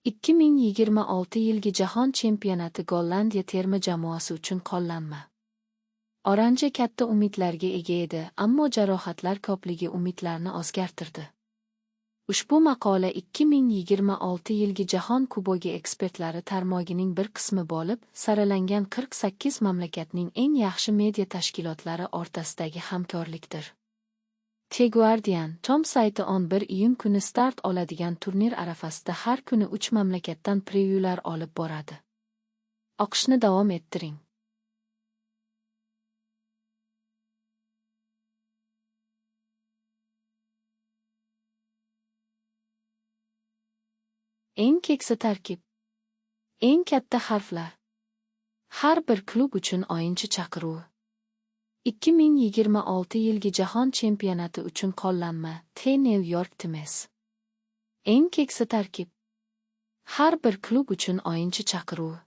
2026 yilgi Jahon chempionati Gollandiya terma jamoasi uchun qo'llanma. Oranje katta umidlarga ega edi, ammo jarohatlar ko'pligi umidlarni o'zgartirdi. Ushbu maqola 2026 yilgi Jahon Kubogi ekspertlari tarmog'ining bir qismi bo'lib, saralangan 48 mamlakatning eng yaxshi media tashkilotlari o'rtasidagi hamkorlikdir. The Guardian .com sayti 11 iyun kuni start oladigan turnir arafasida har kuni 3 mamlakatdan prevyular olib boradi. O'qishni davom ettiring. Eng keksa tarkib. Eng katta harflar. Har bir klub uchun o'yinchi chaqiruvi. 2026 yilgi Jahon chempionati uchun qo'llanma The New York Times. Eng keksa tarkib. Har bir klub uchun o'yinchi chaqiruvi.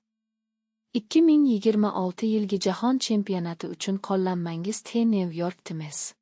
2026 yilgi Jahon chempionati uchun qo'llanmangiz The New York Times.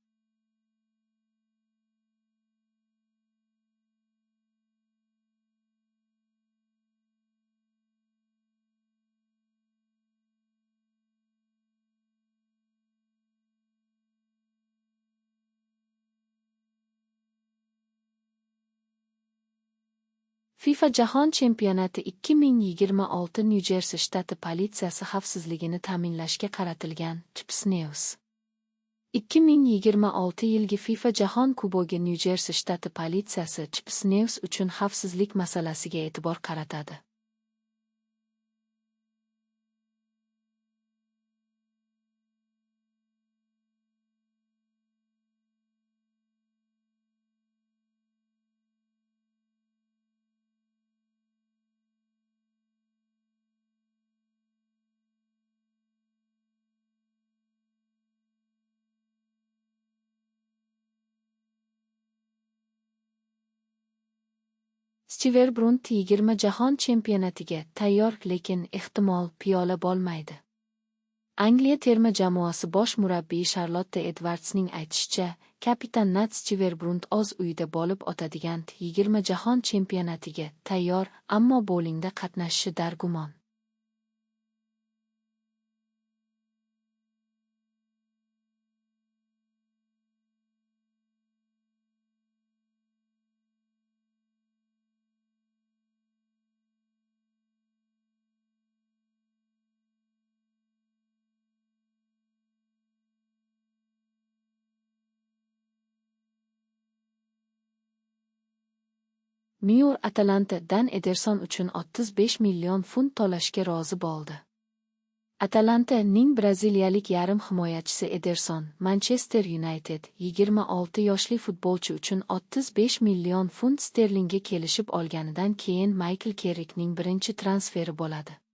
FIFA Jahon chempionati 2026 Nyu-Jersi shtati politsiyasi xavfsizligini ta'minlashga qaratilgan CBS News. 2026 yilgi FIFA Jahon Kubogi Nyu-Jersi shtati politsiyasi CBS News uchun xavfsizlik masalasiga e'tibor qaratadi. Stiver Brunt 20 Jahon chempionatiga tayyor, lekin ehtimol piyola bo'lmaydi. Angliya terma jamoasi bosh murabbiyi Sharlotta Edvardsning aytishicha, kapitan Nat Stiver Brunt o'z uyida bo'lib o'tadigan 20 Jahon chempionatiga tayyor, ammo bo'lingda qatnashishi dargumon. Miur Atalanta dan Ederson uchun 35 million funt to'lashga rozi bo'ldi. Atalanta ning braziliyalik yarim himoyachisi Ederson, Manchester United 26 yoshli futbolchi uchun 35 million funt sterlingga kelishib olganidan keyin Maykl Kerrikning birinchi transferi bo'ladi.